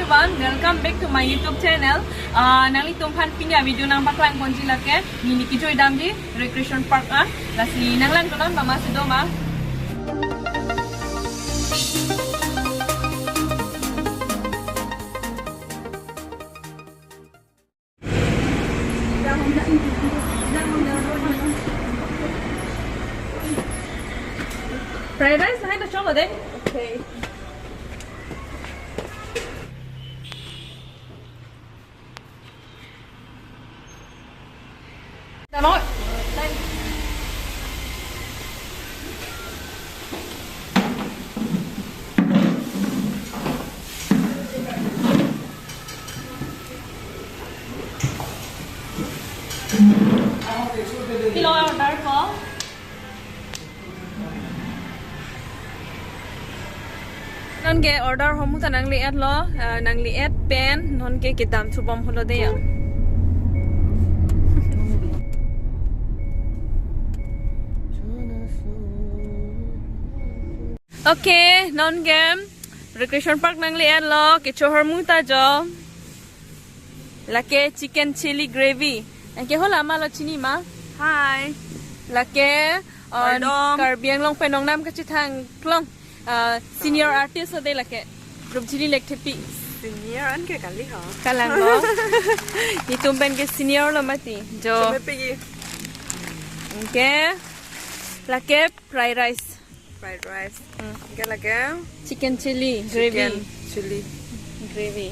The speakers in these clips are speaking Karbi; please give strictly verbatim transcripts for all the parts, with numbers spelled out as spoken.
Everyone, welcome back to my YouTube channel. Ah, nanglitum aphan pini a-video nangpaklang ponji lake neli kejui damji Recreation Park an. Lasi nanglang tonon bama si doma. Fried rice lahai ta cholo dei. Okay. Tamo. Pilo order ko? Nonke order ahormu ta nangle-etlo, ah, nangle-et pen nonke kedam chubom holo dei ya. Okay, nonke Recreation Park nangle-etlo, kecho ahormu ta jo. Lake chicken chili gravy. Anke hala ma lo chini ma? Hi. Lake, uh, Kardom. Karbi Anglong pen nongnam kachethang klong. Uh, senior artist ode lake. Rupjili Lekthepi. Senior anke kali ho. Kalang lo. Netum pen ke senior lo mati. Jo. Chome pegi. Anke. Lake fried rice. Fried rice. Hmm. Anke lake chicken chili gravy. Chicken chili gravy.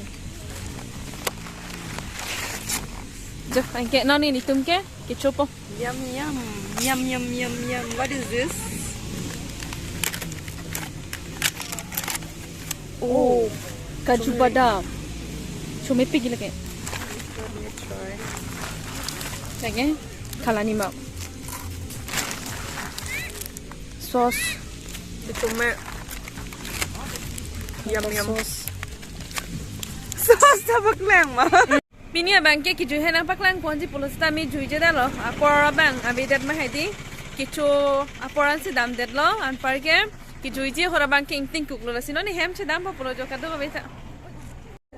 Jo, anke non netum ke, kechopo. Yum, yum. Yum, yum, yum, yum. What is this? Oh, oh, kaju chome. Badam. Chome pegi lake. Let me try. Lake, kalani ma. Sauce. Chome. Yum, yum. Sauce. Sauce ta paklang ma. Pini abang ke kejui hai nangpaklang ponji pulo sitame juije detlo. Apor abang avedet ma hai dei. Kecho apor ansi damdetlo. Anparke kejuije ahor abang ke ingtingkuklo. Lasi non hem chedampo pulo jo kado abeta.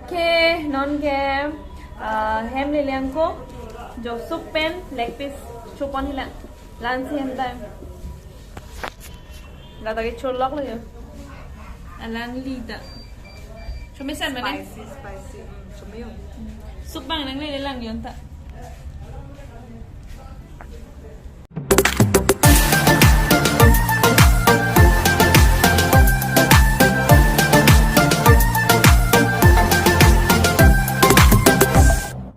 Okay, nonke, ah, hem lele angko, jo soup pen leg piece chopon hila. La-ansi hem dam. Lata kecholok lo jo. Alangli ta. Chomesen mane? Spicy, spicy. Mm, chome yo. Soup abang nanglele lang jo ta.